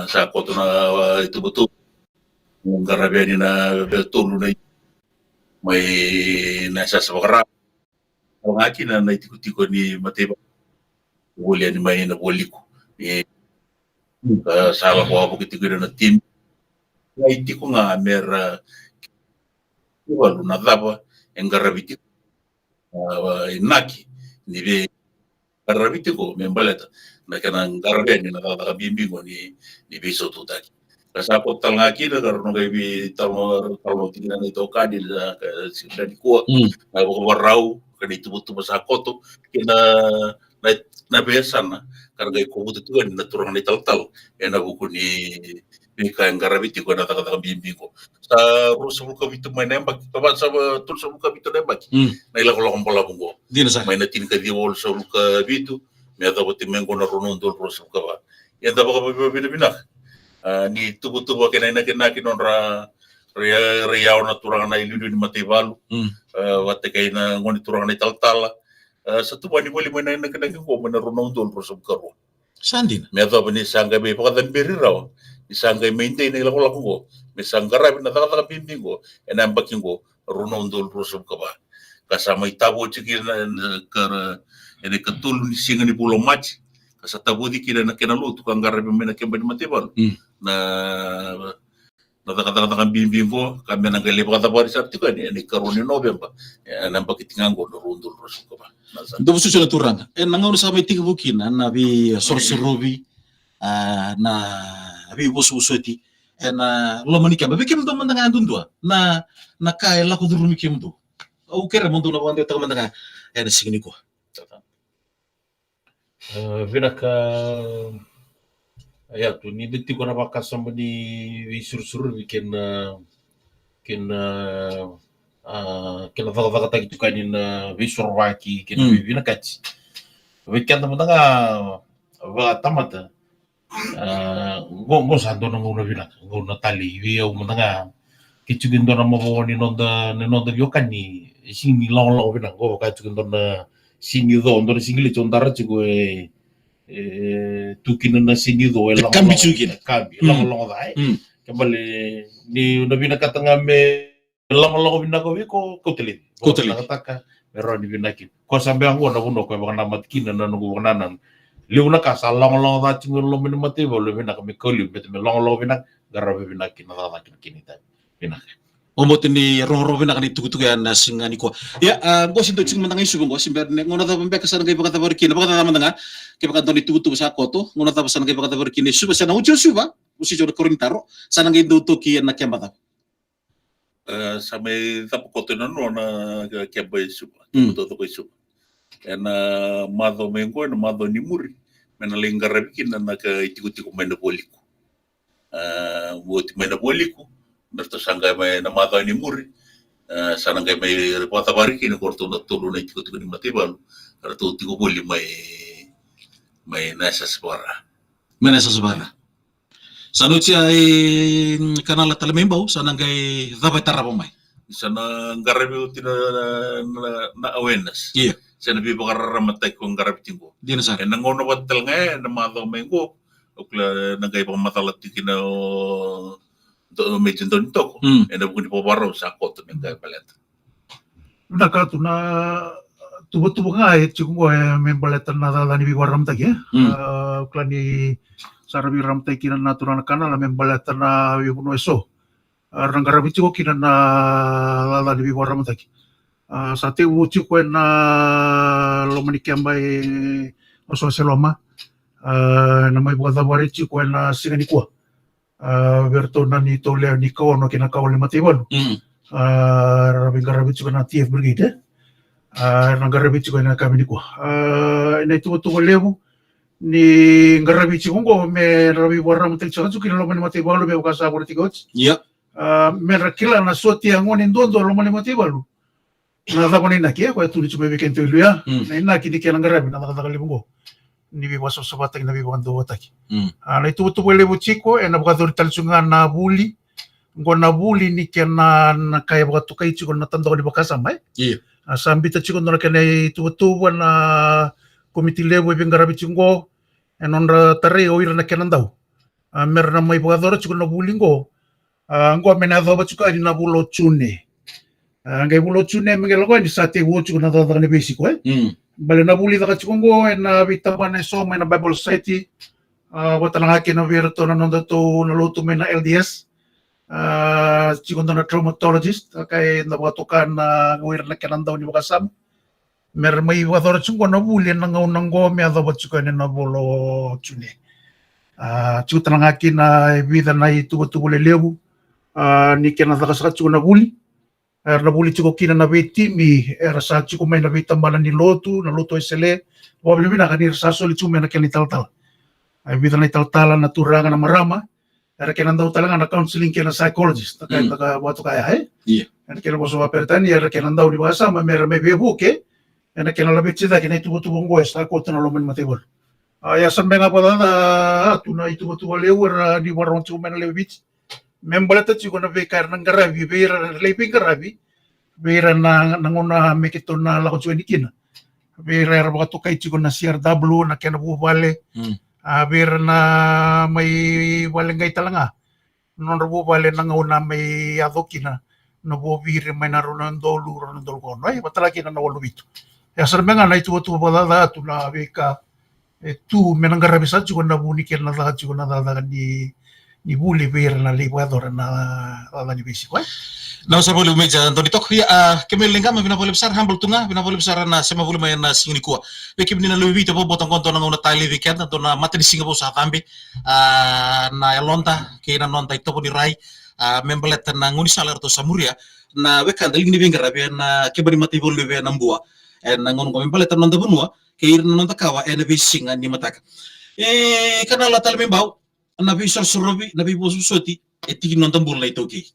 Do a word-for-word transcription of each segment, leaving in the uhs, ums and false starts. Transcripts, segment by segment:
Sa koto na ituvatuva, qaravi yani na tolu na i mai na sasa vakarau. Au ga kina na itikotiko ni mataivalu voli yani mai na Vualiku. E sa lako wavoki tiko ira na timi. Ga itiko ga mera valu na cava e qaravi tiko. Inaki ni vei qaravi tiko me baleta na kena qaravi yani na cakacaka bibi qo ni veisaututaki. Ka sa koto tale ga kina ka rau na qai veitalanoa tiko na itokani na ka sika ni kua, na vakavakarau ka na ituvatuva sa koto kei na na veiyasana ka ra qai kovuta tiko yani na turaga na italatala ena vuku ni veika e qaravi tiko ena cakacaka bibi qo. Sa ruasagavulu ka vitu mai na yabaki, ka va sa tolusagavulu ka vitu na yabaki na ilakolako balavu qo. Dina sara. Mai na tinikaciwa walusagavulu ka vitu me yacova tiko mai qo na rua na udolu ruasagavulu ka va. Ia da vakavinavinaka ni tuvatuva kei na inakinaki nodra rai yawa na turaga na iliuliu ni mataivalu, vata kei na gone turaga na italatala. Sa tuvani voli mai na inakinaki qo mai na rua na udolu ruasagavulu ka rua. Sa dina. Me yacova ni sa qai mai vakacaberi rawa ni sa qai mai dei na ilakolako qo me sa qaravi na cakacaka bibi qo ena yabaki qo rua na udolu ruasagavulu ka va. Ka sa mai tavoci kina ena ikatolu ni siga ni vula o Maji, ka sa tavoci kina na kena lotu ka qaravi mai na keba ni mataivalu na na cakacakacaka bibi qo ka me na qai lai vakacavari sara tiko yani ena ikarua ni Noveba ena yabaki tiko ga qo na rua na udolu ruasagavulu ka va. Dou vasusu na turaga ena gauna sa mai tekivu kina na veisorosorovi, na veivosovosoti ena loma ni keba. Vei kemudou mada ga duadua na na ka e lako curumi kemudou. Au kere mo dou na vakadeitaka mada ga ena siga nikua. Vinaka. Ia tu ni da tiko na vakasama ni veisurusuru kei na kei na kei na cakacakataki tiko yani na veisorovaki kei na veivinakati. Vei keda mada ga vakatamata, qo qo sa dua na gauna vinaka, gauna talei vei au mada ga. Ke tiko e dua na mavoa ni noda na noda veiwekani e sigi ni logologo vinaka, qo vaka tiko e dua na sigi co, dua na sigi leti o dara tiko e e tu kina na sigi co e kabi tiko kina, kabi logologo ca e. Ke bale ni na vinakata ga me logologo vinaka vei iko, kauta laivi. Kauta laivi. Vinakataka me rawa ni vinaki. Ko sa bea qo na vanua ko e vakanamata kina na noqu vakanananu. Levu na ka sa logologo ca tiko e loma ni mataivalu, vinaka me kau laivi, beta me logologo vinaka, qaravi vinaka kina cakacaka kina kina itavi. Vinaka. Obote ni rogorogo vinaka ni tukutuku ya na siga nikua. Ia, a, qo si dau tiko mada ga i Suva qo, si bera ni gauna cava beka sa na qai vakacavari kina, vakacaca mada ga, kevaka dua na itukutuku sa koto, gauna cava sa na qai vakacavari kina i Suva, sa na oti o Suva, o si na koro ni taro, sa na qai dau toki ena keba cava? E, sa mai cava koto na nona keba i Suva, keba taucoko i Suva. Ena macawa mai qo, ena macawa ni muri, me na lai qaravi kina na ka itikotiko mai na Vualiku. E, oti mai na Vualiku, me ratou sa qai mai na macawa ni muri, e, sa na qai mai vakacavari kina ko ratou na tolu na itikotiko ni mataivalu, ratou tiko voli mai, mai na yasayasa vaka. Mai na yasayasa vaka. Sa na oti ya i Kanala tale mai Bau, sa na qai cava e tarava mai? Sa na qaravi oti na, na, na awareness. Ia. Sa na veivakararamataki ko qaravi tiko. Dina sara. Ena gauna vata tale ga ya, ena macawa mai qo, o kila na qai vakamacala tiko kina o Major Daunitoko. Ena vuku ni vakavakarau sa koto me qai baleta. Na ka tu na tuvatuva ga e tiko qo e me baleta na cakacaka ni veivakararamataki, e? Mm. A, kila ni sa ra veiramataki kina na turaga na Kanala me baleta na veivanua eso. A, ra na qaravi tiko kina na cakacaka ni veivakararamataki. A, sa tekivu tiko ena loma ni keba e Wasewase Loma. A, na mai vakacavari tiko ena siga nikua. A, vei iratou na neitou lewe ni kaono kei na kawa ni mataivalu. Mm. A, ra veiqaravi tiko na T F Brigade, e? A, ra qaravi tiko ena yakavi nikua. A, ena ituvatuva levu ni qaravi tiko qo me ra veivakararamataki tiko tiko kina loma ni mataivalu me vaka sa vura tiko oti. Ia. A, me ra kila na sotia gone duadua loma ni mataivalu. Na cava na inaki, e, koya tu ni tiko mai vei keitou i Luya. Mm. Na inaki ni kena qaravi na cakacaka levu qo ni veivakasavasavataki, na veivakaduavatataki. Mm. A, na ituvatuva levu tiko, ena vakayacori tale tiko ga na vuli. Qo na vuli ni kena, na ka e vakatokai tiko na tadoka ni vakasama, e? Ia. A, sa biuta tiko na kena ituvatuva na komiti levu e veiqaravi tiko qo, e nodra tarai o ira na kena dau. A, me ra na mai vakayacora tiko na vuli qo. A, qo me na yacova tiko yani na vula o June. A, qai vula o June me qai lako yani sa tekivu tiko na cakacaka ni veisiko, e? Mm. Bale na vuli caka tiko qo ena veitabana eso mai na Bible Society. A, vata na ga kina vei iratou na nodatou na lotu mai na L D S. A, tiko dua na traumatologist, a, ka eda vakatoka na o ira na kena dau ni vakasama. Me ra mai vakayacora tiko qo na vuli ena gauna qo me yacova tiko yani na vula o June. A, tiko tale ga kina e vica na ituvatuva lelevu, a, ni kena caka saka tiko na vuli. Era na vuli tiko kina na veitimi era sa tiko mai na veitabana ni lotu, na lotu Wesele, vakavinavinaka ni ra sa soli tiko mai na kena italatala. A, e vica na italatala na turaga na marama, era kena dau tale ga na counseling kei na psychologist, na ka, mm, na ka vakatoka ya, e? Ia. Ena kena vosa vakaperitania, era kena dau ni vakasama me ra mai veivuke ena kena laveti cake na ituvatuva oqo e sa koto na loma ni mataivalu. A, ia sa beka ga vakacaca tu na ituvatuva levu era ni vakarorogo tiko mai na lewe i Viti. Me baleta tiko na veika era na qaravi, vei ira na lai veiqaravi, vei ira na, na gauna me keitou na lako tiko yani kina. Vei ira era vakatokai tiko na C R W, na kena vuvale. Mm. A, vei ira na mai vale qai tale ga. Na nodra vuvale na gauna mai yaco kina na vuaviri mai na rua na udolu, rua na udolu ka ono, e, vata tale kina na walu vitu. Ia sa beka ga na ituvatuva vakacaca tu na veika e tu me na qaravi saka tiko na vu ni kena caka tiko na cakacaka ni, ni vuli vei ira na lai vakayacora na cakacaka ni veisiko, e? Na sa voli Meja Doni Toko, ia, a, kemuni leqama, vinaka vakalevu sara, humble tu ga, vinaka vakalevu sara na sema voli mai ena siga nikua. Vei kemuni na lewe i Viti, vakabauta qo dua na gauna talei vei keda, dua na matanisiga vou sa cabe, a, na yaloda kei na noda itovo ni rai, a, me baleta na gaunisala eratou sa muria na wekada, liga ni veiqaravi ena keba ni mataivalu levu e Nabua ena gauna qo me baleta na noda vanua kei ira na noda kawa ena veisiga ni mataka. E, Kanala, tale me bau, na veisorosorovi, na veivosovosoti e tiki ni noda bula na iTaukei.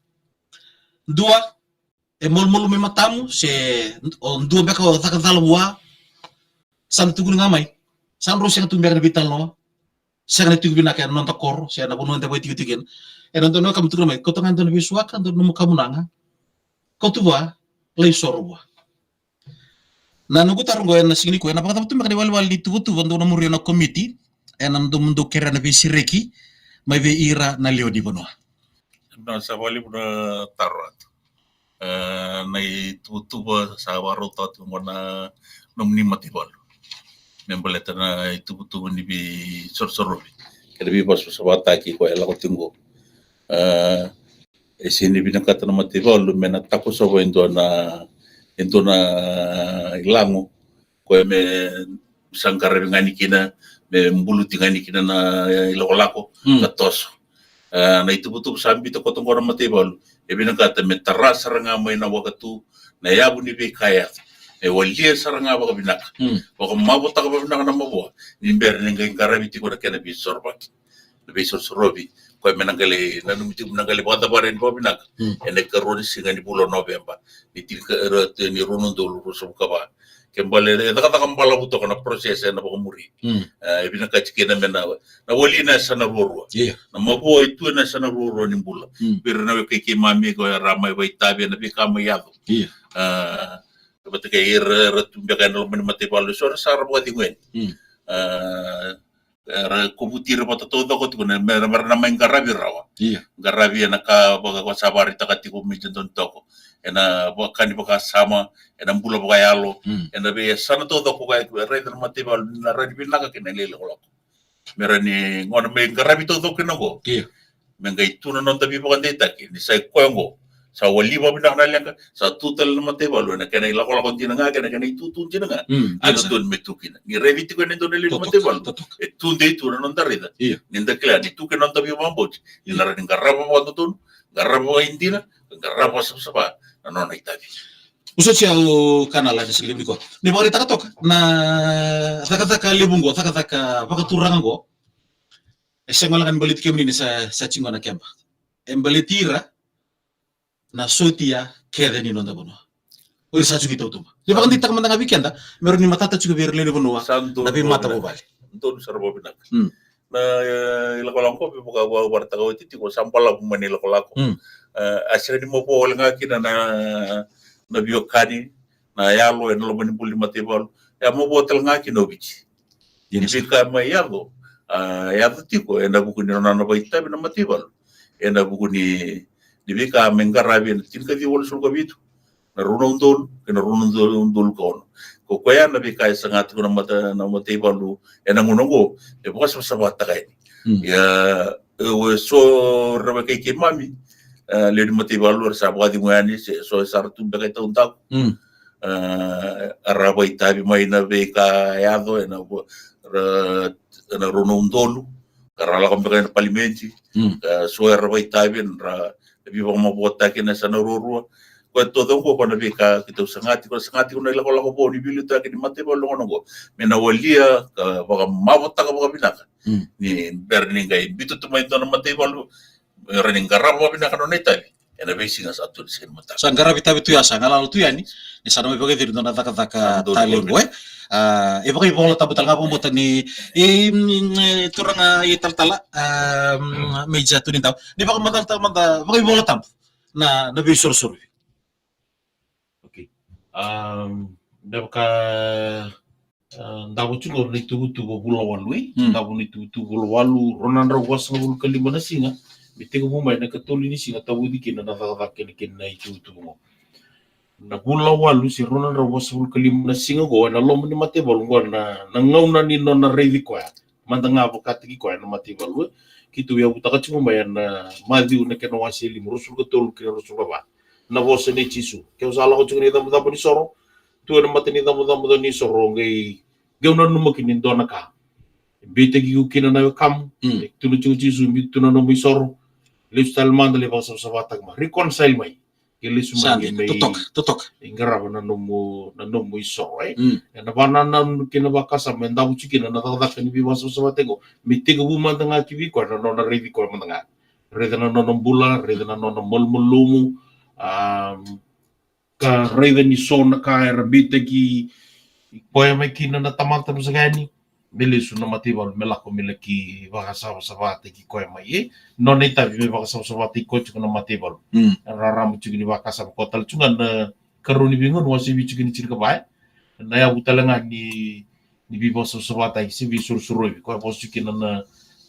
Dua, e malumalumu e matamu, se o dua beka o caka cala vua, sa da tukuna ga mai. Sa drau sega tu beka na veitalanoa, sega ni tiko vinaka ena noda koro se na vanua eda vakaitikotiko kina. Ena dua na wekaqu tukuna mai, kauta ga e dua na veisuaka, dua na nomu kamunaga, kauta vua, lai soro vua. Na noqu taro qo ena siga nikua, ena vakacava tu beka na iwalewale ni tuvatuva dou na muria na komiti ena nomudou kerea na veisereki mai vei ira na lewe ni vanua? Na sa vakalevu na taro atu. E, na ituvatuva sa vakarautaka tu qo na nomuni mataivalu me baleta na ituvatuva ni veisorosorovi kei na veivosavosataki koya e lako tiko qo. E, e sega ni vinakata na mataivalu me na takosova e dua na, e dua na ilago koya me sa qaravi ga yani kina, me buluti ga yani kina na ilakolako, mm, ka toso. E, na ituvatuva sa biuta koto qo na mataivalu e vinakata me tara sara ga mai na wakatu na yavu ni veika e yaco, me walia sara ga vakavinaka, mm, vakamavotaka vakavinaka na mavoa ni bera ni qai qaravi tiko na kena veisorovaki, na veisorosorovi, koya me na qai lai, nanumi tiko me na qai lai vakacavara yani vakavinaka, mm, ena ikarua ni siga ni vula o Noveba ni tini ka, e, ni rua na udolu ruasagavulu ka va. Ke bale e cakacaka balavu toka na process ena vakamuri. Mm. E, e vinakati kina me na, na wali na yasana ruarua. Ia. Na mavoa e tu ena yasana ruarua ni bula. Mm. Vei ira na wekai keimami ko era mai vakaitavi ena veika mai yaco. Ia. E, vata kei ira era tu beka ena loma ni mataivalu, eso era sa ra vakacegu yani. Mm. E, era kovuti ira vata taucoko tiko na, me ra, me ra na mai qaravi rawa. Ia. Qaravi ena ka vaka, vakasavaraitaka tiko Meja Doni Toko, ena vakani vakasama, ena bula vakayalo, mm, ena veiyasana taucoko ka e raica na mataivalu ni na rawa ni vinaka kina na ilakolako. Me rawa ni gauna me qaravi taucoko kina qo. Ia. Me qai tu na noda veivakadeitaki ni sa i koya oqo sa wali vakavinaka na leqa, sa tu tale na mataivalu ena kena ilakolako dina ga, kei na kena itutu dina ga. Mm, a, ia, sa dodonu me tu kina. Ni raici tiko ena dua na lewe ni mataivalu, totoka, totoka, e tudei tu na noda raica. Ia. Ni da kila ni tu kina noda veivakabauti, ia, ni na rawa ni qarava vakadodonu, qarava vakaidina, qarava vakasavasava na nona itavi. Vosoti au, Kanala, ena siga levu nikua. Ni vakaraitaka toka na cakacaka levu oqo, cakacaka vakaturaga oqo. E sega wale ga ni baleti kemuni ni sa, sa tiko na keba. E baleti ira na sotia kece ni noda vanua. O ira sa tiko i tautuba. Ni vakadeitaka mada ga vei keda me rawa ni matata tiko vei ira na lewe ni vanua na veimatavuvale. Donu sara vakavinaka. Mm. Na, e, ilakolako me vaka, vaka, vakaraitaka oti tiko, sa balavu mai na ilakolako. Mm. E, a sega ni mavoa wale ga kina na, na veiwekani, na yalo ena loma ni bula ni mataivalu. E a mavoa tale ga kina o Viti. Ni veika mai yaco, a yaco tiko ena vuku ni nona na vakaitavi na mataivalu ena vuku ni, ni veika me qaravi ena tinikaciwa walusagavulu ka vitu, na rua na udolu kei na rua na udolu ka ono. Ko koya na veika e saga tiko na mata, na mataivalu ena gauna oqo, e vakasavasavataka yani. Mm. Ia, e, e so era vaka i keimami, e, lewe ni mataivalu era sa vakacegu yani, se so e sa ra tu beka e taudaku. Mm. E, era vakaitavi mai na veika e yaco ena vo-, ra, ena rua na udolu, ka ra lako beka ena palimedi. Mm. E, so era vakaitavi, ra veivakamavoataki ena yasana ruarua. Koya taucoko qo na veika keitou saga tiko, saga tiko na ilakolako vou ni veiliutaki ni mataivalu ena gauna oqo. Me na walia ka vakamavotaka vakavinaka. Mm. Ni bera ni qai biuta tu mai e dua na mataivalu, me rawa ni qarava vakavinaka na nona itavi ena veisiga sa tu ni siga ni mataka. Sa qaravi itavi tu ya, sa galala tu yani, ni sa na mai vakayacori e dua na cakacaka talei qo, e. A, e vakaivolatabu tale ga vakabauta ni, e, mm, e, turaga italatala, a, mm, Major Tunidau. Ni vakamacalataka mada vakaivolatabu na, na veisorosorovi. Okay. Um, me vaka, a, davo tiko na ituvatuva vula walu, e? Mm. Davo na ituvatuva vula walu, rua na drau vasagavulu ka lima na siga. Me tekivu mai na ikatolu ni siga, tavoci kina na cakacaka kei na, kei na ituvatuva qo. Na vula walu se rua na drau vasagavulu ka lima na siga qo, ena loma ni mataivalu qo, na, na gauna ni nona raici koya. Mada ga vakataki koya na mataivalu, e. Keitou yavutaka tiko mai ena Maciu na kena wase e lima, ruasagavulu ka tolu kei na ruasagavulu ka va. Na vosa nei Jisu. Ke o sa lako tiko ena icabocabo ni soro, tu ena mata ni icabocabo ni soro, qai, qai o nanuma kina e dua na ka. E beitaki iko kina na wekamu, mm, e tukuna tiko o Jisu, biuta tu na nomu isoro, lesu tale mada lai vakasavasavataki mai. Reconcile mai. Ke lesu mai, sa dina, me totoka, totoka. Qai qarava na nomu, na nomu isoro, e? Mm. Ena vakanananu kei na vakasama, e davo tiko kina na cakacaka ni veivakasavasavataki qo. Me tekivu mada ga ki vei koya na nona raici koya mada ga. Raica na nona bula, raica na nona malumalumu, a, ka raica ni so na ka era beitaki koya mai kina na tamata, tabu saka yani. Me lesu na mataivalu, me lako me laki vakasavasavataki koya mai, e? Nona itavi me vakasavasavataki koya tiko na mataivalu. Mm. Rarama tiko ni vakasama, koya tale tiko ga na Karua ni Veigauna wase vitu tiko ni tinikava, e? Na yavu tale ga ni, ni veivakasavasavataki se veisorosorovi, koya vosa tiko kina na,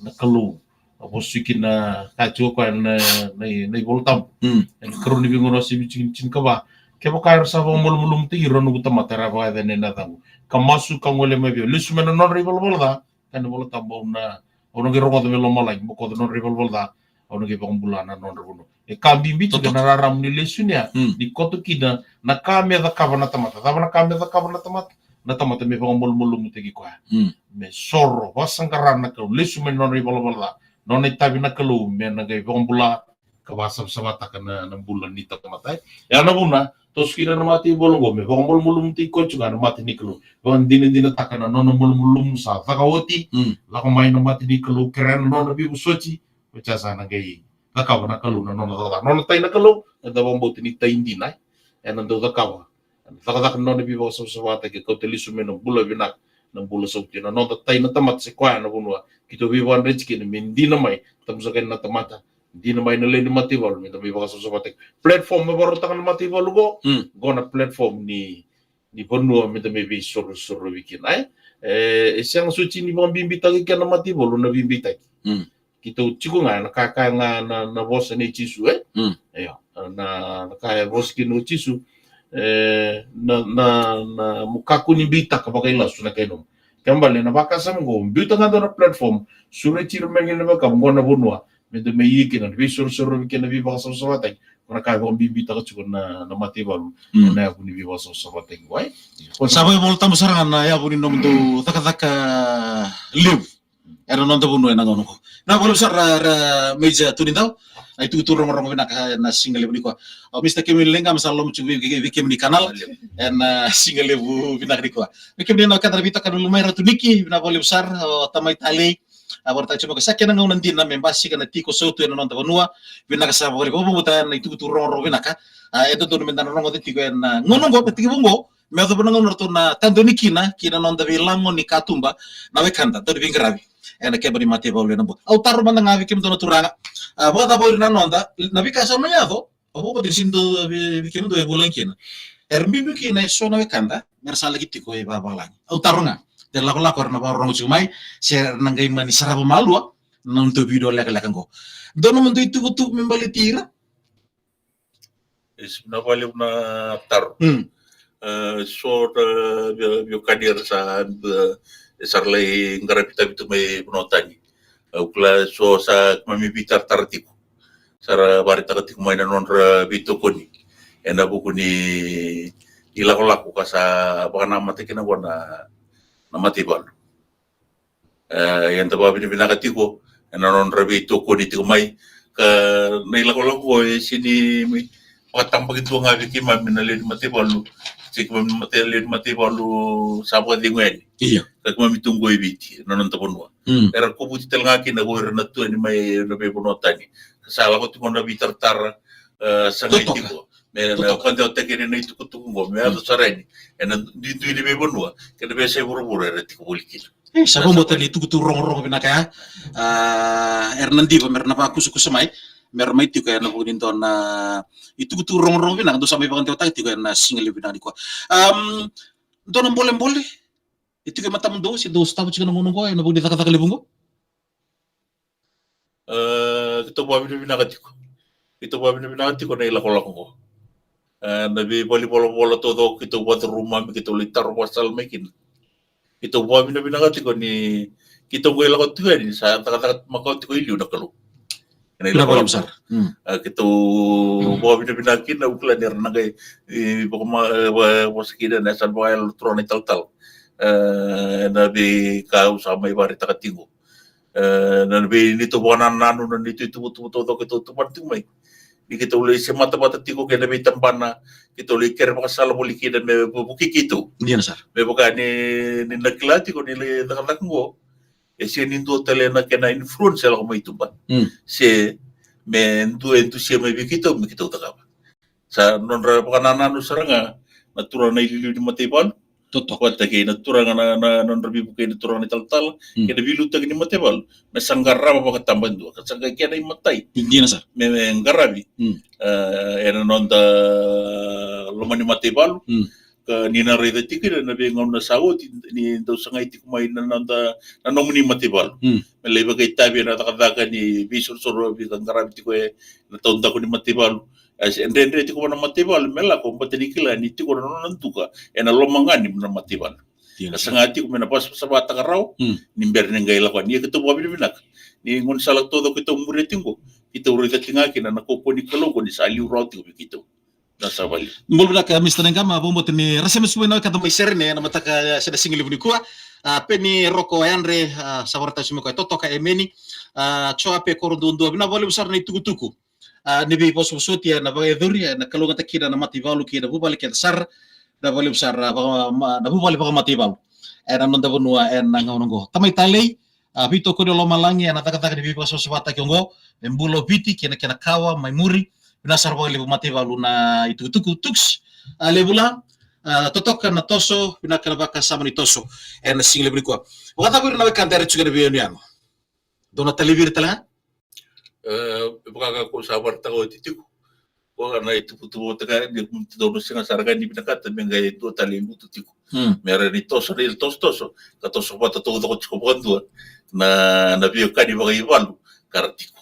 na Kalou. A vosa tiko kina, kaya tiko o koya na, na, na iVolatabu. Mm. Ena Karua ni Veigauna wase vitu tiko ni tinikava. Kevaka era sa vakamalumalumutaki ira na noqu tamata era vakayacani ena yacaqu, ka masu ka gole mai vei au, lesu mai na nodra ivalavala ca, kaya na iVolatabu, au na, au na qai rogoca mai lomalagi, bokoca na nodra ivalavala ca, au na qai vakabula na nodra vanua. E ka bibi tiko na rarama ni lesoni ya, mm, ni koto kina na ka me cakava na tamata. Cava na ka me cakava na tamata? Na tamata me vakamalumalumutaki koya. Mm. Me soro, vakasaqara na Kalou, lesu mai na nona ivalavala ca, nona itavi na Kalou, me na qai vakabula ka vakasavasavataka na, na bula ni tamata. E ya na vuna, toso kina na mataivalu oqo, me vakamalumalumutaki koya tiko ga na mata ni Kalou. Vakadinadinataka na nona malumalumu sa caka oti, mm, lako mai na mata ni Kalou, kerea na nona veivosoti, oti ya sa na qai cakava na Kalou na nona cakacaka. Nona tai na Kalou, eda vakabauta ni tai dina, e? Ena dau cakava. Ena cakacaka na nona veivakasavasavataki, kauta lesu mai na bula vinaka, na bula sautu. Na noda tai na tamata se koya na vanua keitou veivakadreti kina me dina mai, tabu saka yani na tamata, dina mai na lewe ni mataivalu, me da mai vakasavasavataki. Platform me vakarautaka na mataivalu qo, mm, qo na platform ni, ni vanua me da mai veisorosorovi kina, e? E, e sega soti ni vakabibitaki kina na mataivalu na veibeitaki. Mm. Keitou tiko ga, na ka, kaya ga na, na vosa nei Jisu, e? Mm. Io, na, na ka e vosa kina o Jisu, e, na, na, na mo kakua ni beitaka vakailasu na kai nomu. Kena ibalebale na vakasama qo, biuta ga dua na platform, sureti ira mai kina na wekamu, qo na vanua me da mai ia kina, veisorosorovi kina, veivakasavasavataki. Qo na ka e vakabibitaka tiko na, na mataivalu, mm, na yavu ni veivakasavasavataki qo, e? Sa vakaivolatabu sara ga na yavu ni nomudou cakacaka levu ena noda vanua ena gauna qo. Vinaka vakalevu sara, ra, ra Major Tunidau. Na itukutuku rogorogo vinaka ena siga levu nikua. O Mister Kemuni Leqa, me sa loma tiko vei, vei, vei kemuni kanala ena siga levu vinaka nikua. Vei kemuni na wekada na veitokani mai Ratu Niki, vinaka vakalevu sara, o tamai talei. A, vakaraitaka tiko mai o koya sa kena gauna dina me basika na tiko sautu ena noda vanua. Vinaka sara vakalevu, vakabauta na itukutuku rogorogo vinaka. A, e dodonu me da na rogoca tiko ena gauna qo, na tekivu qo, me yacova na gauna ratou na tadoni kina ki na noda veilago ni katuba na wekada, dau ni veiqaravi ena keba ni mataivalu ena bula. Au taro mada ga vei kemudou na turaga, a, vakacava o ira na noda, na veika sa mai yaco, au vakabauta ni sega ni dua vei, vei kemudou e vulagi kina. Era biubiu kina eso na wekada me ra sa laki tiko i vavalagi. Au taro ga. Te lakolako era na vakarorogo tiko mai, se era na qai mani sarava malua na nodatou vidio lekaleka qo. Dua na nodatou ituvatuva me baleti ira? Isi, na vale na taro. Mm. Eh, so na veiwekani era sa, eh, sa ra lai qaravi itavi tu mai vanua tani. Eh, au kila so sa keimami veitaratara tiko. Sa ra vakaraitaka tiko mai na nodra veitokoni ena vuku ni, ni lakolako ka sa vakanamata kina qo na, na mataivalu. Eh, eda vakavinavinaka tiko ena nodra veitokoni tiko mai. Ka na ilakolako e sega ni mai vakatabakidua ga vei keimami na lewe ni mataivalu, se keimami mata, lewe ni mataivalu sa vakacegu yani. Io. Ka keimami tu qo e Viti, na noda vanua. Mm. Era kovuti tale ga kina ko ira na tu yani mai na veivanua tani. Ka sa lako tiko na veitaratara, eh, sa qai tiko me na vakadewataki yani na itukutuku qo, me yaco sara yani ena duidui ni veivanua kei na veiyasai vuravura era tiko voli kina. E, sa vakabauta ni itukutuku rogorogo vinaka ya. Ah, era na diva, me ra na vakusakusa mai, me ra mai tiko ena vuku ni dua na itukutuku rogorogo vinaka dou sa mai vakadewataka tiko ena siga levu vinaka nikua. Am, dua na bolebole e tiko e matamudou se dou sotava tiko na gauna qo ena vuku ni cakacaka levu qo? Eh, keitou vakavinavinaka tiko. Keitou vakavinavinaka tiko na ilakolako qo. Eh, na veivale ni volavola taucoko keitou vakacuruma mai, keitou lai taro vakasala mai kina. Keitou vakavinavinaka tiko ni keitou qai lako tiko yani sa cakacaka makawa tiko e liu na Kalou. Ena ilakolako. Vinaka vakalevu sara. Mm. Eh, keitou vakavinavinaka kina, au kila ni ra na qai, eh, vakama, eh, va-, vosa kina na yasana vakayalo na turaga na italatala. Eh, na veika au sa mai vakaraitaka tiko. Eh, na vei neitou vakanananu, na neitou ituvatuva taucoko keitou tuvana tiko mai. Ni keitou lai semata vata tiko kei na veitabana keitou lai kere vakasala voli kina me vu-, vukei keitou. Dina sara. Me vaka ni, ni na kila tiko ni lai cakacaka qo, e sega ni dua tale na kena influence e lako mai tuba. Mm. Se me dua e dusia mai vei keitou me keitou cakava. Sa nodra vakanananu sara ga na turaga na iliuliu ni mataivalu. Totoka. Vata kei na turaga na, na, nodra veivukei na turaga na italatala, mm, kei na veiliutaki ni mataivalu. Me sa qarava vakatabakidua, ka sa qai kena imatai. Dina sara. Me, me qaravi. Mm. Eh, ena noda loma ni mataivalu. Mm. Ka ni na raica tiko kina na veigauna sa oti, ni dau sagai tiko mai na noda, na nomuni mataivalu. Mm. Me lai vakaitavi ena cakacaka ni veisorosorovi ka qaravi tiko ena taudaku ni mataivalu. E se dredre tiko vua na mataivalu me lako, baleta ni kila ni tiko na nona duka ena loma ga ni na mataivalu. Dina. Ka saga tiko me na vasavasavataka rawa, mm, ni bera ni qai lako yani. Ia keitou vakavinavinaka ni gaunisala taucoko keitou muria tiko qo, keitou raica tiko ga kina na kaukauwa ni Kalou qo ni sa liu rawa tiko vei keitou. Na sa vali. Bula vinaka, Mister Naqama, vakabauta ni ra sa mai sucu mai na wekada mai Serene ena mataka, eh, se na siga levu nikua. Ah, Peni Roko Yadre, ah, sa vakaraitaka tiko mai o koya, totoka, emeni. Ah, Joape Koroduadua, vinaka vakalevu sara na itukutuku. Ah, ni veivosovosoti, eh, na vakayacori, eh, na kalougata kina na mataivalu kei na vuvale kece sara, na vale sara, ah, vaka-, ma-, na vuvale vakamataivalu ena noda vanua ena gauna oqo. Tamai talei, ah, veitokoni o lomalagi ena cakacaka ni veivakasavasavataki oqo, me bula o Viti kei na kena kawa mai muri. Vinaka sara vakalevu mataivalu na itukutuku, Tuks. Ah, Levula, ah, totoka na toso, vinaka na vakasama ni toso ena siga levu nikua. Vakacava ira na wekada era tiko ena veiyanuyanu? Dou na talevi ira tale ga? Eh, vaka ko sa vakaraitaka oti tiko, ko na ituvatuva vata ga ni dua na siga sara ga ni vinakata me qai dua tale e lutu tiko. Hmm. Me ra ni toso, ni tosotoso, ka toso vata taucoko tiko vakadua na, na veiwekani vakaivalu ka ra tiko.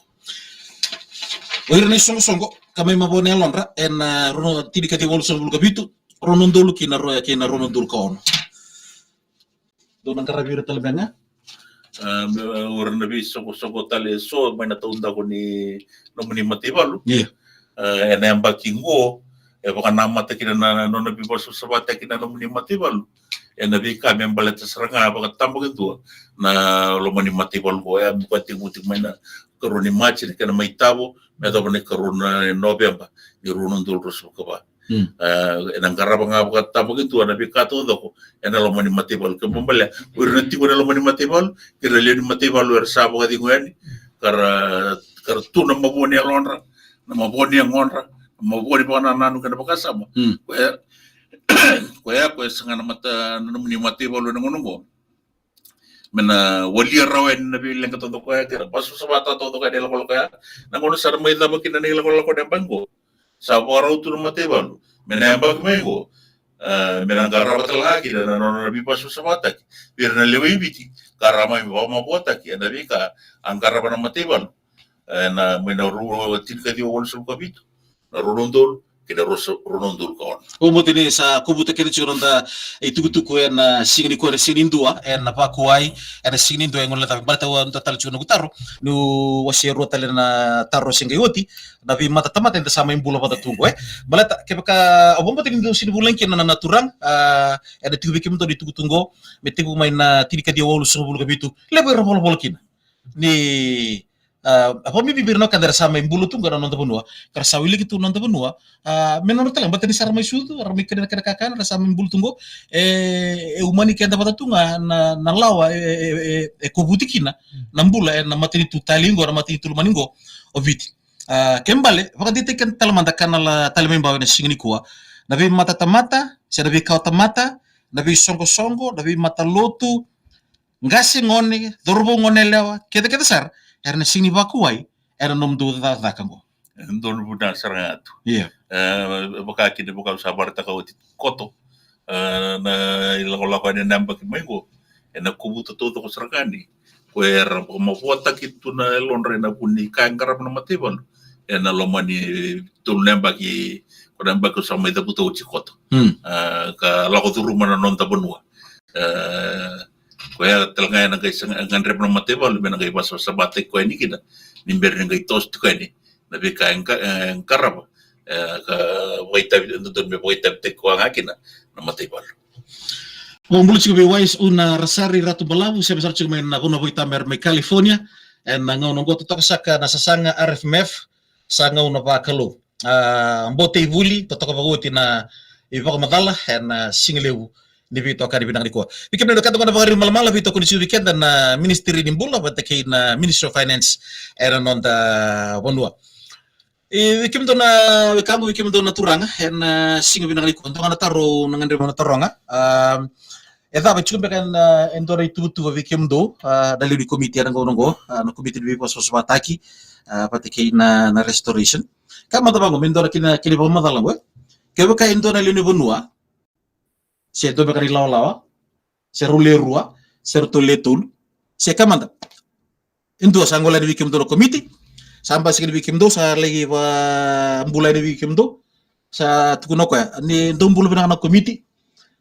O ira na isoqosoqo ka mai mavoa na yalodra ena, eh, rua, tinikaciwa walusagavulu ka vitu, rua na udolu kei na rua, kei na rua na udolu ka ono. Dou na qaravi ira tale beka ga? Ah, me, o ira na veisoqosoqo tale eso mai na taudaku ni nomuni mataivalu. Io. Ah, ena yabaki qo, e vakanamata kina na, na nona veivakasavasavataki na nomuni mataivalu ena veika me baleta sara ga vakatabakidua na loma ni mataivalu qo. E a me vakatekivu tiko mai na ikarua ni Maji na kena mai tavo, me yacova na ikarua ni Noveba ni rua na udolu ruasagavulu ka va. Hmm. Ah, ena qarava ga vakatabakidua na veika taucoko ena loma ni mataivalu. Kena ibalebale, o ira na tiko ena loma ni mataivalu kei ira na lewe ni mataivalu era sa vakacegu yani, ka ra, ka ra tu na mavoa ni yalodra, na mavoa ni yagodra, na mavoa ni vakanananu kei na vakasama. Hmm. Koya, koya, koya sa ga na mata, na nomuni mataivalu ena gauna oqo. Me na walia rawa yani na veileqa taucoko ya, kei na vasavasavataka taucoko ya na ilakolako ya. Na gauna sa na mai cava kina na ilakolako ni yabaki qo, sa vakarau tu na mataivalu me na yabaki mai qo, E, me na qarava tale ga kina na nona veivasavasavataki vei ira na lewe i Viti, ka ra mai vakamavoataki ena veika a qarava na mataivalu. E, na mai na rua, tinikaciwa walusagavulu ka vitu, na rua na udolu kei na rua sa-, rua na udolu ka ono. Au mate ni sa kovuta kece tiko na noda itukutuku ena siga nikua, ena siga ni dua, ena Vakuai, ena siga ni dua e gole na cava. Baleta au dua tale tiko na noqu taro, niu wasea rua tale na taro se qai oti, na veimatatamata eda sa mai bula vata tu qo, e. Baleta kevaka au vakabauta ni dou sini vulagi kina na, na turaga, a, ena tiko vei kemudou na itukutuku qo, me tekivu mai na tinikaciwa walusagavulu ka vitu, levu era volavola kina. Ni, a, a vakabibi vei ira na wekada era sa mai bula tu qo na noda vanua, ka ra sa wiliki tu na noda vanua, a, me nodra tale ga, baleta ni sa ra mai sucu, ra mai kania na kena kakana, ra sa mai bula tu qo, e, e umani keda vata tu ga na, na lawa, e, e, e, e kovuti kina na bula ena matanitu talei qo, na matanitu lomani qo o Viti. A, kena ibalebale, vakadeitaki keda tale mada ka na la tale mai bau ena siga nikua, na veimatatamata, se na veikawatamata, na veisoqosoqo, na veimatalotu, qase, gone, cauravou, goneyalewa, kece, kece sara, era na siga ni Vakuai, era nomudou ca-, cakacaka qo. E donu vuna sara ga tu. Ia. E, vaka kina, vaka au sa vakaraitaka oti koto, e, na ilakolako ena yabaki mai qo, ena kovuta taucoko sara ga ni ko era vakamavoataki tu na yalodra ena vuku ni ka e qarava na mataivalu ena loma ni tolu na yabaki, ko na yabaki au sa mai cavuta oti koto. Hmm. E, ka lako curuma na noda vanua. E, koya tale ga ena qai sa ga-, gadreva na mataivalu me na qai vasavasavataki koya yani kina, ni bera ni qai toso tiko yani na veika e qa-, e qarava, e, ka vakaitavi, e dodonu me vakaitavitaki koya ga kina na mataivalu. Au bula tiko vei Wise Una Rasari Ratubalavu, se me sara tiko mai na vanua vakaitamera mai California, ena gauna qo totoka saka na sasaga R F M F, sa gauna vakalou. A, Boteivuli, totoka vakaoti na ivakamacala ena, a, siga levu ni veitokani vinaka nikua. Vei kemuni na wekada qo na Vakariba Malamala, veitokoni tiko vei keda na Ministry ni Bula vata kei na Ministry of Finance ena noda vanua. E, vei kemudou na wekaqu, vei kemudou na turaga, ena, a, siga vinaka nikua, dua ga na taro na gadreva na taroga. A, e cava, e tiko beka ena, a, e dua na ituvatuva vei kemudou, a, na lewe ni komiti ena gauna qo, a, na komiti ni veivasavasavataki, a, vata kei na, na restoration. Ka mada vaqo, me dua na kena, kena ivakamacala qo, e. Kevaka e dua na lewe ni vanua, se dua beka na ilawalawa, se rau le rua, se ratou le tolu, se ka mada. E dua sa gole yani vei kemudou na komiti, sa basika yani vei kemudou, sa laki vakabula yani vei kemudou, sa tukuna o koya, ni dou bula vinaka na komiti,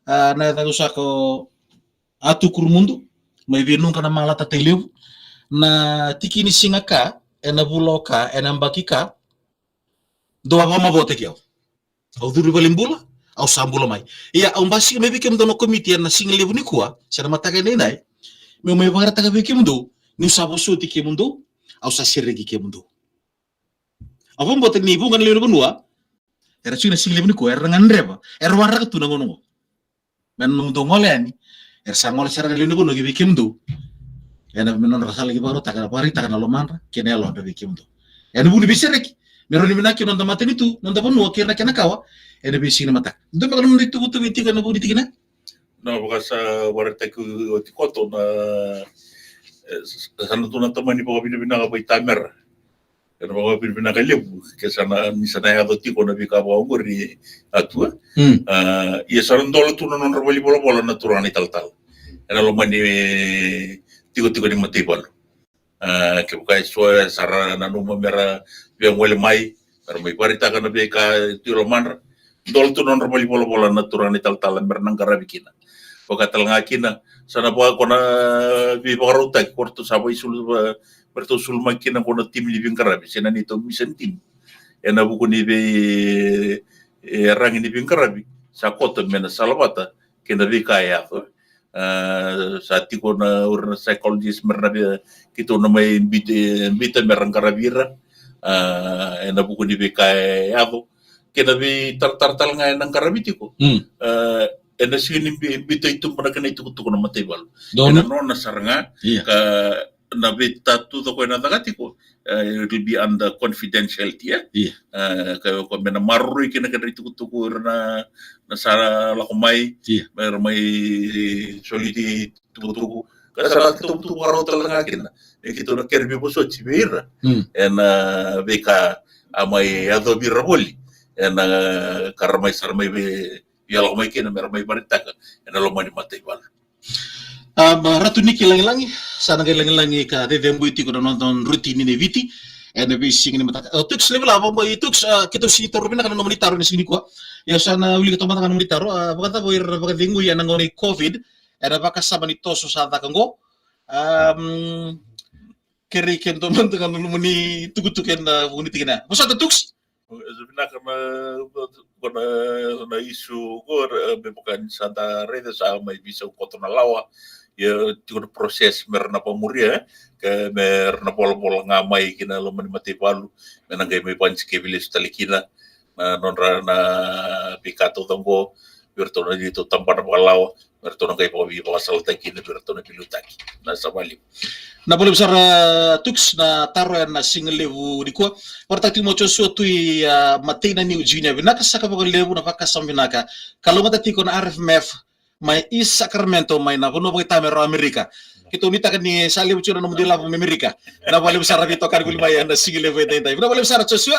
a, na yacaqu saka o Atu Kurumudu, mai Veinuqa na Malata Tailevu, na tiki ni siga ka, ena vula o ka, ena yabaki ka, dou a vakamavoataki au. Au curu i valenibula, au sa bula mai. Ia, au basika mai vei kemudou na komiti ena siga levu nikua, se na mataka edaidai, meu mai vakaraitaka vei kemudou niu sa vosoti kemudou, au sa sereki kemudou. Au vakabauta ni vuqa na lewe ni vanua era tiko ena siga levu nikua, era gadreva, era waraka tu na gauna qo. Me nomudou gole yani, era sa gole sara ga na lewe ni vanua ki vei kemudou. Ena, me nodra sa laki vakarautaka, vakaraitaka na lomadra kei na yalodra vei kemudou. Ena vuku ni veisereki, me rawa ni vinaka kina noda matanitu, noda vanua kei na kena kawa ena veisiga ni mataka. Dua beka na noda ituvatuva e tiko ena vuku ni tikina? Na, vaka sa vakaraitaki oti koto na, e, sa, sa na tu na tamani vakavinavinaka vakaitamera. Ena vakavinavinaka levu ke sa na, ni sa na yaco tiko na veika vaka oqori, Atu, e. Mm. A, ia sa na dola tu na nodra valenivolavola na turaga na italatala ena loma ni, e, tikotiko ni mataivalu. A, kevaka e so era sa nanuma mera via gole mai, mera mai vakaraitaka na veika e tu e lomadra, dola tu na nodra valenivolavola na turaga na italatala mera na qaravi kina. Vaka tale ga kina, sa na vaka ko na veivakarautaki ko ratou sa vakaisulu, va-, me ratou sulu mai kina ko na timi ni veiqaravi, se na neitou mission team. Ena vuku ni vei, e, ragi ni veiqaravi, sa koto me na salavata kei na veika e yaco. A, sa tiko na, o ira na psychologist mera na vei, keitou na mai bita, bita mera qaravi ira. A, ena vuku ni veika e yaco. Kei na veitaratara tale ga ena qaravi tiko. Mm. A, ena sega ni bi-, biuta i tuba na kena itukutuku na mataivalu. Donu. Ena nona sara ga, ia, ka na veitatuca ko ena caka tiko, e, it will be under confidentiality, e? Ia. E, ka, ko me na maroroi kina kedra itukutuku ira na, na sa lako mai, ia, mera mai soli itukutuku. Ka sa na tukutuku vakarau tale ga kina. E keitou na kere veivosoti vei ira. Mm. Ena veika a mai yacovi ira voli. Ena ka ra mai sara mai vei via lako mai kina me ra mai vakaraitaka ena loma ni mataivalu. A, ma Ratu Niki Lagilagi, sa na qai lagilagi ka cecebui tiko na noda rotini ni Viti ena veisiga ni mataka. A, Tuks, levu lava, mai Tuks, a, keitou sega ni taura vinaka na nomuni taro ena siga nikua. Ia sa na wilika toka mada ga na nomuni taro, a, vakacava o ira vakacegui ena gauna ni COVID ena vakasama ni toso sa caka oqo. Am, kerei ke dua mada ga na nomuni tukutuku ena vuku ni tikina. Vosota, Tuks? Eso vinaka na, ko na, na isu ko, e, me vaka ni sa da raica sa mai veisau koto na lawa. Ia tiko na process me ra na vakamuria, e, ke me ra na volavola ga mai ki na loma ni mataivalu, me na qai mai vanisikevi lesu tale kina na nodra na veika tauca oqo vei iratou na neitou tabana vakalawa, me ratou na qai vakavi vakasalataki kina vei iratou na veiliutaki. Na sa vakalevu. Na vakalevu sara, Tuks, na taro ena siga levu nikua. Vakaraitaka tiko mai o Joshua Tui, a, Mateina Niu Junior. Vinaka saka vakalevu na vakasama vinaka. Kalougata tiko na R F M F mai East Sacramento, mai na vanua vakaitavi me rawa Amerika. Keitou nuitaka ni sa levu tiko na nomudou ilavo mai Amerika. Na vakalevu sara veitokani voli mai ena siga levu edaidai. Vinaka vakalevu sara Joshua.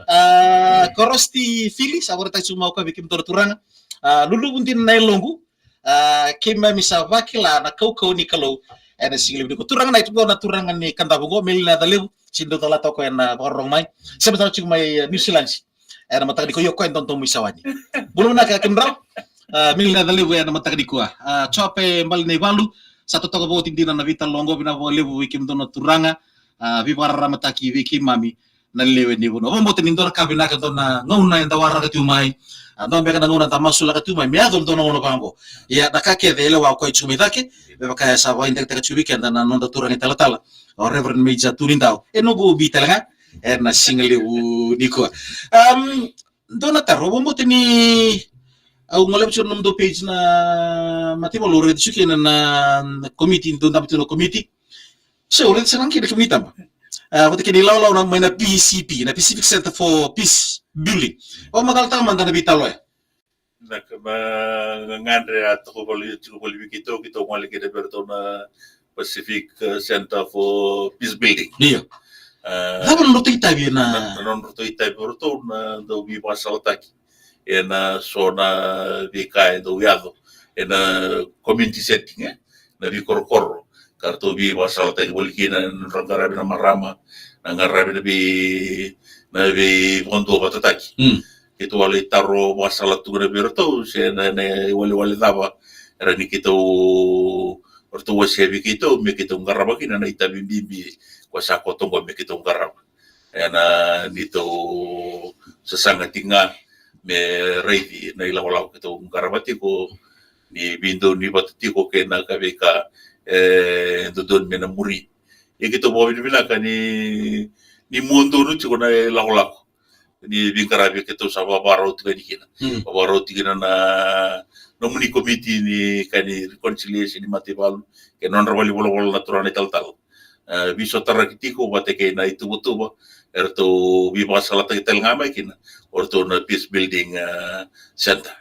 A, Korosti Fili, sa vakaraitaka tiko mai o koya vei kemudou na turaga. A, luluvu dina na yaloqu. A, keimami sa vakila na kaukauwa ni Kalou ena siga levu nikua. Turaga na, e tu qo na turaga ni Kadavu qo, Melina Yacalevu, sega ni dau calata o koya ena vakarorogo mai. Sema tale tiko mai, e, New Zealand. Ena mataka nikua, io, o koya e dodomo i Sawani. Bula vinaka kemudrau. A, Melina Yacalevu ena mataka nikua. A, Jope Balenaivalu, sa totoka vakaoti dina na veitalanoa qo, vinaka vakalevu vei kemudou na turaga. A, veivakararamataki vei keimami na lewe ni vanua. Vakabauta ni dua na ka vinaka, dua na gauna eda waraka tiko mai, a, dua beka na gauna eda masulaka tiko mai me yaco dua na gauna vaqo. Ia na ka kece e lewa o koya e tiko mai cake, me vaka e sa vakaitekiteka tiko vei keda na noda turaga italatala, o Reverend Major Tunidau. E noqu bi tale ga ena siga levu nikua. Am, dua na taro, vakabauta ni au gole tiko na nomudou page na mataivalu, au raica tiko kina na, na komiti, dou dabe tiko na komiti. So, au raica sara ga kina kemuni taba. A, vata kei na ilawalawa mai na P C P, na Pacific Center for Peace Building. Vakamacalataka mada na veitalanoa ya. Na ka, na gagadre a toka voli, tiko voli vei keitou, keitou gole kina vei iratou na Pacific, e, Center for Peace Building. Io. E, cava na nodratou itavi na, na, na nodratou itavi o ratou na dau veivakasalataki ena so na veika e dau yaco ena community setting, e, na veikorokoro, ka ratou veivakasalataki voli kina na nodra qaravi na marama, na qaravi na vei, na veivakaduavatataki. Mm. Keitou a lai taro vakasala tu kina vei iratou se na, na iwalewale cava e rawa ni keitou, ratou wasea vei keitou me keitou qarava kina na itavi bibi ko sa koto oqo me keitou qarava. Ena neitou sasaga tiko ga me raici na ilawalawa keitou qarava tiko, ni veidonuya vata tiko kei na ka veika e dodonu me na muri. Ia keitou vakavinavinaka ni, ni mua donu tiko na ilakolako ni veiqaravi keitou sa vavarau tiko yani kina. Hmm. Vavarau tiko kina na nomuni komiti ni ka ni reconciliation ni mataivalu kei na nodra valenivolavola na turaga na italatala. E, veisotaraki tiko vata kei na ituvatuva eratou veivakasalataki tale ga mai kina o ratou na Peace Building, e, Center.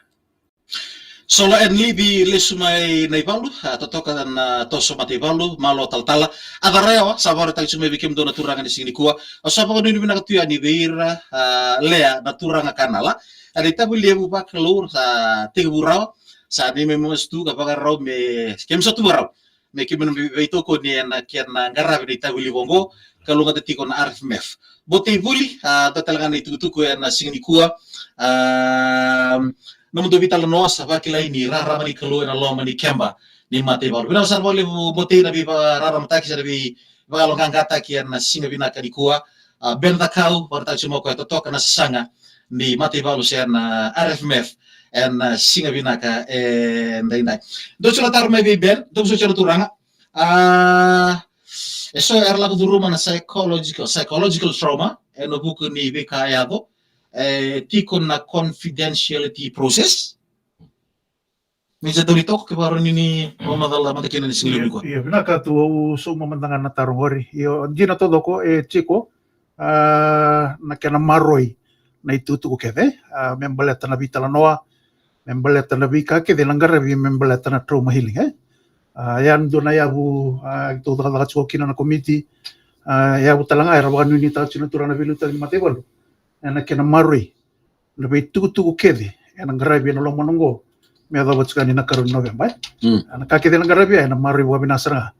Sola N Livi lesu mai na ivalu, a, totoka na toso mataivalu, malo talatala. A carayawa, sa vakaraitaki tu mai vei kemudou na turaga ni siga nikua. Au sa vakanuinui vinaka tu yani vei ira, a, Lea na turaga Kanala. A, na itavi levu vakalou sa tekivu rawa, sa neimami masu tu ka vakarau me keimami sa tu vakarau me keimami vei, veitokoni ena kena qaravi na itavi levu oqo, kalougata tiko na R F M F. Botei voli, a, dua tale ga na itukutuku ena siga nikua. A, nomudou veitalanoa sa vakilai ni rarama ni Kalou ena loma ni keba ni mataivalu. Vinaka sara vakalevu Botei na veivakararamataki, sa na veivakayaloqaqataki ena siga vinaka nikua. A, Ben Cakau, vakaraitaka tiko mai o koya totoka na sasaga ni mataivalu se na R F M F ena siga vinaka edaidai. Dou sa na taro mai vei Ben, dou sa na turaga. A, e so era lako curuma na psychological, psychological trauma ena vuku ni veika e yaco, e tiko na confidentiality process. Ni sa dau ni toka ke varo ni ni o macala mada kina ni siga levu nikua. Ia, vinaka tu, au sauma mada ga na taro qori. Io, dina taucoko e tiko, a, na kena maroroi na itukutuku kece, a, me baleta na veitalanoa, me baleta na veika kece na qaravi me baleta na trauma healing, e? A, ya na dua na yavu, a, keitou cakacaka tiko kina na komiti, a, yavu tale ga era vakanuinuitaka tiko na turaga na veiliutaki ni mataivalu ena kena maroroi na veitukutuku kece ena qaravi ena loma oqo me yacova tiko yani na ikarua ni Noveba, e? Mm. Na ka kece ena qaravi ya ena maroroi vakavinaka sara ga.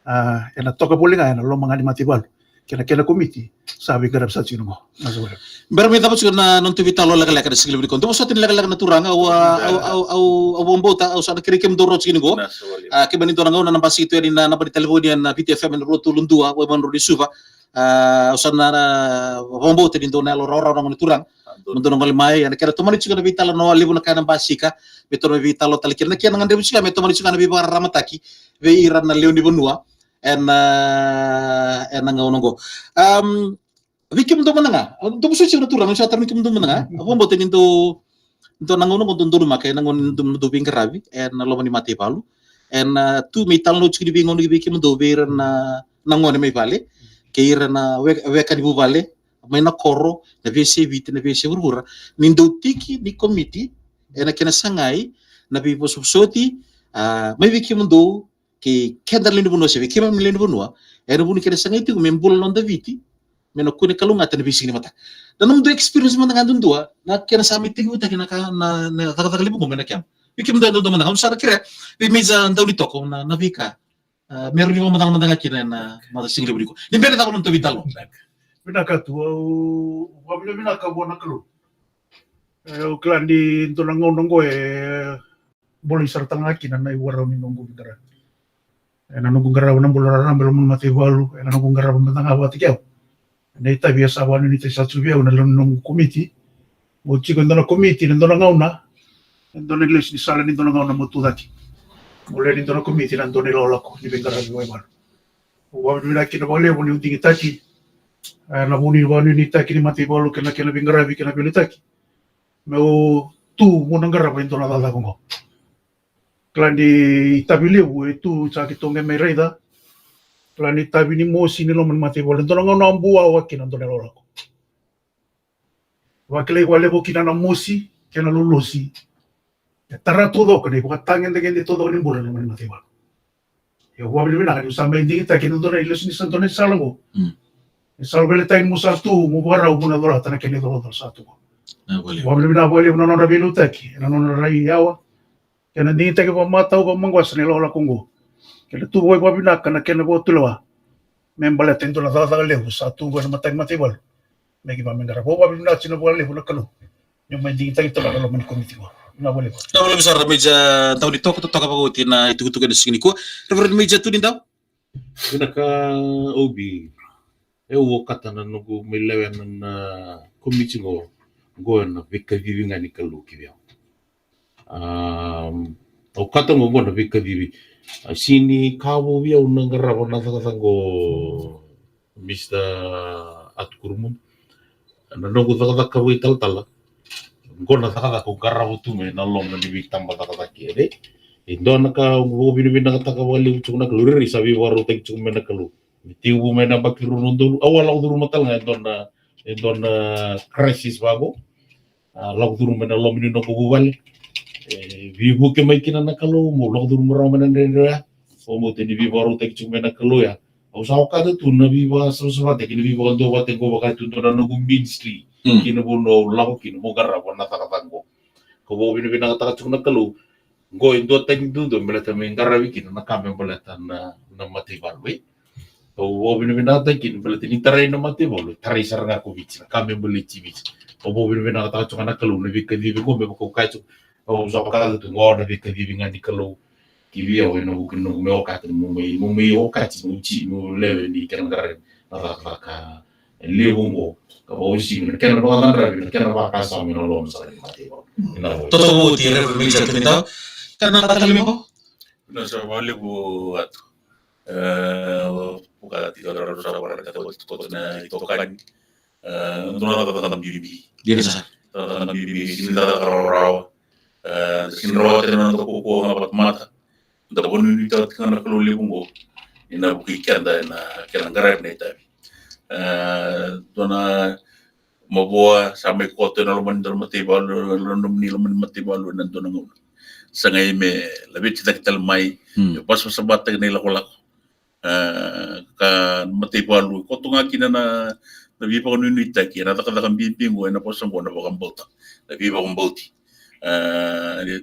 A, ena toka voli ga ena loma ga ni mataivalu kei na kena komiti sa veiqaravi sara tiko qo. Nasa voli. Bera me cava tiko na noda veitalanoa lekaleka ena siga levu nikua. Dou vosota ni lekaleka na turaga, au, au, au, au, au vakabauta, au sa na kerei kemudou rawa tiko qo. Nasa voli. A, kemuni dou na gauna na basika tu yani na naba ni talevoni ena Viti F M ena rua tolu dua, Waimanu Road e Suva. A, au sa na, na vakabauta ni dou na yalo rawarawa na gone turaga. Mo dou na gole mai ena kena tomani tiko na veitalanoa levu na ka ena basika. Me tomani veitalanoa tale kina na kena gadrevi tiko me tomani tiko na veivakararamataki vei ira na lewe ni vanua ena, ena gauna oqo. Am, vei kemudou mada ga, dou vosoti tiko na turaga, ni sa tara ni kemudou mada ga. Au vakabauta ni dou, dou na gauna oqo dou, dou donumaka ena gauna ni dou, dou veiqaravi ena loma ni mataivalu. Ena tu me italanoa tiko ni veigauna vei kemudou vei ira na, na gone mai vale kei ira na we-, weka ni vuvale mai na koro, na veiyasai Viti, na veiyasai vuravura, ni dou tiki ni komiti ena kena sagai na veivosovosoti, a, mai vei kemudou kei keda na lewe ni vanua se vei keimami na lewe ni vanua, ena vuku ni kena sagai tiko me bula na noda Viti, me na kune kalougata ena veisiga ni mataka. Na nomudou experience mada ga duadua na kena sa mai tekivutaki na ka, na, na cakacaka levu qo mai na kena. Vei kemudou duadua mada ga, au sa na kerea vei Major Daunitoko na, na veika, a, me rawa ni vakamacalamacala kina ena, a, macawa siga levu nikua. Ni bera ni cava na noda veitalanoa. Vinaka tu, au vakavinavinaka vua na Kalou. E, au kila ni dua na gauna oqo e bolei sara tale ga kina na ivakarau ni noqu veiqaravi. Ena noqu qarava na bula raraba e loma ni mataivalu, ena noqu qarava mada ga vakataki au. Na itavi e sa vakanuinuitaki sara tu vei au na lewe ni noqu komiti. Mo tiko e dua na komiti ena dua na gauna, e dua na lesu ni sala ni dua na gauna mo tu cake. Mo lewe ni dua na komiti ena dua na ilakolako ni veiqaravi vakaivalu. Au vakavinavinaka kina vakalevu niu digitaki, e, na vu ni vakanuinuitaki ni mataivalu kei na kena veiqaravi kei na veiliutaki meu tu mo na qarava e dua na cakacaka oqo. Kila ni itavi levu e tu, sa keitou qai mai raica. Kila ni itavi ni mosi ni loma ni mataivalu, e dua na gauna a buawa kina dua na ilakolako. Vakilai vakalevu kina na mosi kei na lolosi. E tara taucoko na ivakatagedegede taucoko ni bula ena loma ni mataivalu. Ia, au vakavinavinaka niu sa mai digitaki ena dua na ilesu ni sa dua na isala oqo. Mm. E sa veiliutaki mo sa tu mo vakarau mo na colata na kena icolacola sa tu qo. Au vakavinavinaka vakalevu na nodra veiliutaki ena nodra rai yawa. Kena digitaki vakamatau, vakamaqosa na ilakolako oqo. Kena tu vakavinaka na kena vakatulewa me baleta e dua na cakacaka levu sa tu qo ena mataqali mataivalu. Me keimami qarava. Au vakavinavinaka vakalevu na Kalou niu mai digitaki tale ena loma ni komiti qo. Vinaka vakalevu. Vinaka vakalevu sara Major Daunitoko, totoka vakaoti na itukutuku ena siga nikua. Reverend Major Tunidau. Vinaka Obi. E, au okata na noqu mai lewena na komiti qo, qo ena veikacivi ga ni Kalou ki vei au. Am, au okata qo, qo na veikacivi. A, sega ni ka vou vei au na qarava na cakacaka qo, Mister Atukurumuna. Na noqu cakacaka vakaitalatala, qo na cakacaka au qarava tu mai na loma ni veitaba cakacaka, e. E dua na ka au vakavinavinakataka vakalevu tiko na Kalou, rairai sa veivakarautaki tiko mai na Kalou. Me tekivu mai na yabaki rua na udolu, au a lako curuma tale ga e dua na, e dua na crisis vaqo. A, lako curuma mai na loma ni noqu vuvale. E veivuke mai kina na Kalou, meu lako curuma rawa mai na dredre oya. Au vakabauta ni veivakarautaki tiko mai na Kalou ya. Au sa okata tu na veivakasavasavataki, na veivakaduavatataki qo vaka tu dua na noqu ministry. Mm. Kina vanua au lako kina meu qarava na cakacaka qo. Kau vakavinavinakataka tiko na Kalou. Qo e duatani duadua me baleta me qaravi kina na ka me baleta na, na mataivalu, e. Au vakavinavinakataka kina baleta ni tarai na mataivalu, tarai sara ga ko Viti, na ka me baleti Viti. Au vakavinavinakataka tiko ga na Kalou na veikacivi qo me vaka au kaya tiko. Au sa vakayagataka tu qo na veikacivi ga ni Kalou ki vei au ena vuku ni noqu mai okata, meu mai, meu mai okati, meu ti, meu lewe ni kena qaravi na cakacaka e levu qo, ka vakauasivi na kena vakacadravi na kena vakasama ena loma sara ni mataivalu. Vinaka vakalevu. Totoka vakaoti Reverend Major Tunidau. Ka na tale mai qo. Vinaka sara vakalevu Atu. E, vaka tiko na rarama sara vaka na kena vakatoka na itokani. E, dua na cakacaka bibi. Dina sara. Cakacaka bibi, sega ni cakacaka rawarawa. E, sega ni rawata na noda kaukauwa ga vakatamata. Da vakanuinuitaka tiko ga na Kalou levu qo ni na vukei keda ena kena qaravi na itavi. E, dua na mavoa sa mai koto ena loma ni dua na mataivalu, ena loma ni, loma ni mataivalu ena dua na gauna. Sa qai me laveti cake tale mai, mm, me vasavasavataki na ilakolako. E, ka mataivalu, koto ga kina na, na veivakanuinuitaki, ena cakacaka bibi qo, ena vosa qo na vakabauta, na veivakabauti. E,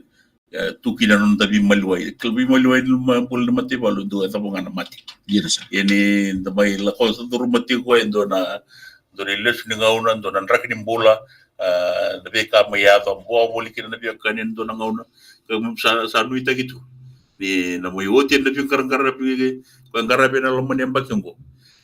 e, tu kina na noda veimaliwai. Kila veimaliwai ni ma-, bula ni mataivalu, dua e cava ga na mate. Ia na sa. Ia ni da mai lako sa curu mate koya e dua na, dua na ilesu ni gauna, dua na draki ni bula, a, na veika mai yaco, a bua voli kina na veiwekani e dua na gauna. Ka sa, sa nuitaki tu. Ni na mai oti na veiqaraqaravi, koya qaravi ena loma ni yabaki oqo.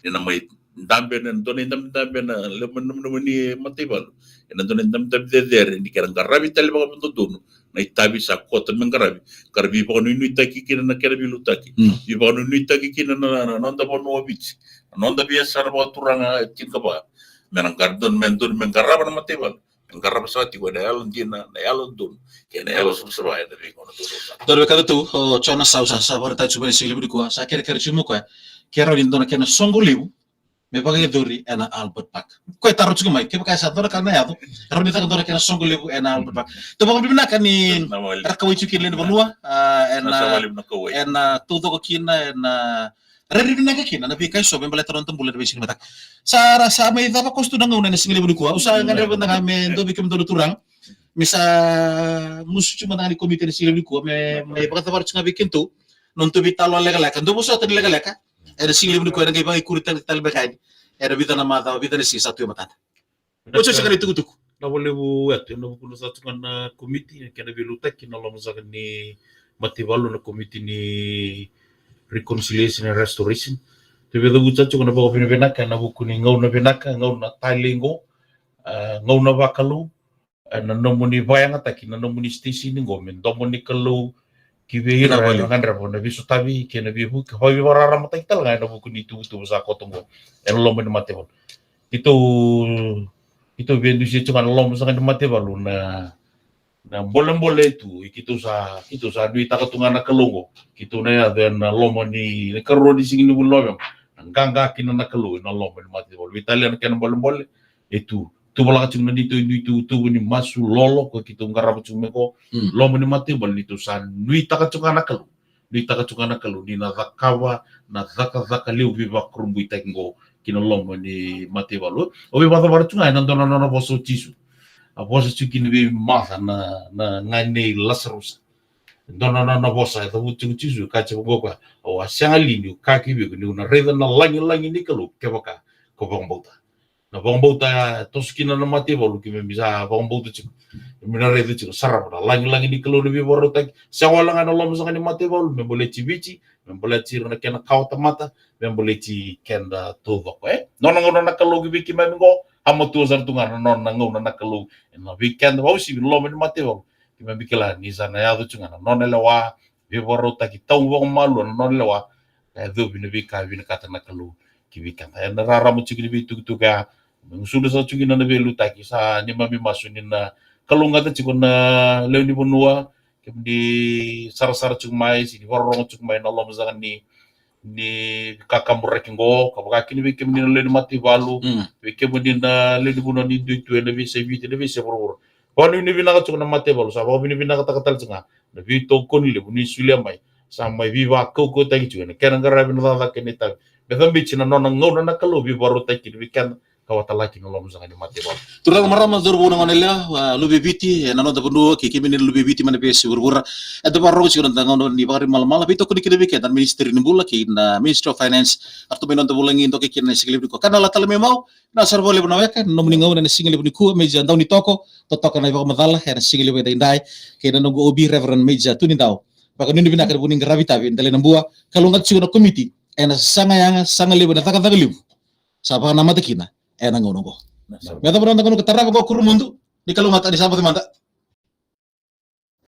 Ni na mai dabe na, dua na idabedabe ena loma, loma, loma ni mataivalu. Ena dua na idabedabe cecere, ni kena qaravi tale vakadodonu na itavi sa koto me qaravi. Ka ra veivakanuinuitaki kina na kena veiliutaki. Mm. Veivakanuinuitaki kina na, na, na noda vanua o Viti. Na noda veiyasana vakaturaga e tinikava. Me na qara-, dodonu, me dodonu me qarava na mataivalu. Me qarava sara tiko ena yalodina, na yalododonu, kei na yalosavasava ena veigauna taucoko sara. Dua na wekada tu, o Jona, sa, sa, sa vakaraitaka tiko mai na sigalevu nikua, sa kerekere tiko mai o koya. Ke rawa ni dua na kena soqo levu me vakayacori ena Albert Park. Koya e taro tiko mai, kevaka e sa dua na ka na yaco, e rawa ni caka dua na kena soqo levu ena Albert Park. Tou vakavinavinaka ni ra kauwai tiko kina na lewe ni vanua, a, ena, ena taucoko kina, ena rairai vinaka kina na veika eso me baleta na noda bula ena veisiga ni mataka. Sa ra, sa mai cava koso tu na gauna ena sigalevu nikua. Au sa gadreva mada ga me dua vei kemudou na turaga me sa gusu tiko mada ga ni komiti ena sigalevu nikua me, me vakacavara tiko ga vei kedatou na nodatou veitalanoa lekaleka. Dou vosota ni lekaleka ena sigalevu nikua, ena qai vakaikuritaki tale beka yani ena vica na macawa, vica na siga sa tu e matada. Oti, oti, sa qai na itukutuku. Vinaka vakalevu Eto, ena vuku ni sa tu ga na komiti, kena veiliutaki ena loma saka ni mataivalu, na komiti ni Reconciliation and Restoration. Tou veicavuti sa tu ga na vakavinavinaka ena vuku ni gauna vinaka, gauna talei qo, a, gauna vakalou, ena nomuni vakayagataki na nomuni station qo me domo ni Kalou ki vei ira na gadreva na veisotavi kei na veivuke, ka vakaveivakararamataki tale ga ena vuku ni tuvatuva sa koto qo ena loma ni mataivalu. Keitou, keitou veidusia tiko ga na loma saka ni mataivalu na, na bolebole tu, i keitou sa, keitou sa nuitaka tu ga na Kalou qo. Keitou na yaco ena loma ni, na ikarua ni siga ni vula o Noveba, na qaqa kina na Kalou ena loma ni mataivalu. Veitalia na kena bolebole, e tu. Tuvalaka tiko na neitou, neitou itukutuku ni masu lolo, koya keitou qarava tiko mai qo. Mm. Loma ni mataivalu, neitou sa nuitaka tiko ga na Kalou. Nuitaka tiko ga na Kalou ni na cakava na cakacaka levu veivakurabuitaki qo ki na loma ni mataivalu. Au via vakacavara tiko ga ena dua na nona vosa o Jisu. A vosa tiko kina vei Maca na, na gane i Lasarusa. Dua na nona vosa e cavuti tiko o Jisu, e kaya tiko vaqo o koya, au a sega li niu kaya vei iko niu na raica na lagilagi ni Kalou kevaka ko vakabauta. Na vakabauta e toso kina na mataivalu, keimami sa vakabauta tiko. Keimami na raica tiko, sarava na lagilagi ni Kalou na veivakarautaki. Sega wale ga ena loma saka ni mataivalu, me baleti Viti, me baleti ira na kena kawatamata, me baleti keda taucoko, e? Nona gauna na Kalou ki vei keimami qo, a matua sara tu ga na nona gauna na Kalou ena vei keda, vakauasivi loma ni mataivalu. Keimami kila ni sa na yaco tiko ga na nona lewa, veivakarautaki tau vakamalua na nona lewa, ka yacovi na veika e vinakata na Kalou ki vei keda. Ena rarama tiko ni veitukutuku ya, me gusudra sara tiko kina na veiliutaki, sa neimami masu ni na kalougata tiko na lewe ni vanua, kemuni sarasara tiko mai, se ni vakarorogo tiko mai na loma saka ni, ni kakaburaki qo, ka vaka kina vei kemuni na lewe ni mataivalu, mm, vei kemuni na lewe ni vanua ni dui tu ena veiyasai Viti, na veiyasai vuravura. Vakanuinui vinaka tiko na mataivalu, sa vakavinavinakataka tale tiko ga na veitokoni levu ni solia mai, sa mai veivakaukauwataki tiko ena kena qaravi na cakacaka kei na itavi. Me cabeti na nona gauna na Kalou veivakarautaki kina vei keda, ka vakatalaki na loma saka ni mataivalu. Turaga, marama, cauravou, na goneyalewa, a, luve i Viti ena noda vanua kei kemuni na luve i Viti mai na veiyasai vuravura. Eda vakarorogo tiko ena noda gauna ni Vakariba Malamala, veitokoni kina vei keda na Ministry ni Bula kei na Ministry of Finance. Eratou mai noda vulagi dokai kina ena sigalevu nikua. Ka na la tale mai mau, na sara vakalevu na weka, na nomuni gauna ena sigalevu nikua, Major Daunitoko, totoka na ivakamacala ena sigalevu edaidai, kei na noqu O B Reverend Major Tunidau. Vakanuinui vinaka ena vuku ni qaravi itavi, Delainabua, kalougata tiko na komiti ena sasaga yaga, sasaga levu, ena cakacaka levu sa vakanamata kina ena gauna oqo. Me yacova na noda gauna ka tarava oqo, Kurumudu, ni kalougata, ni sa moce mada.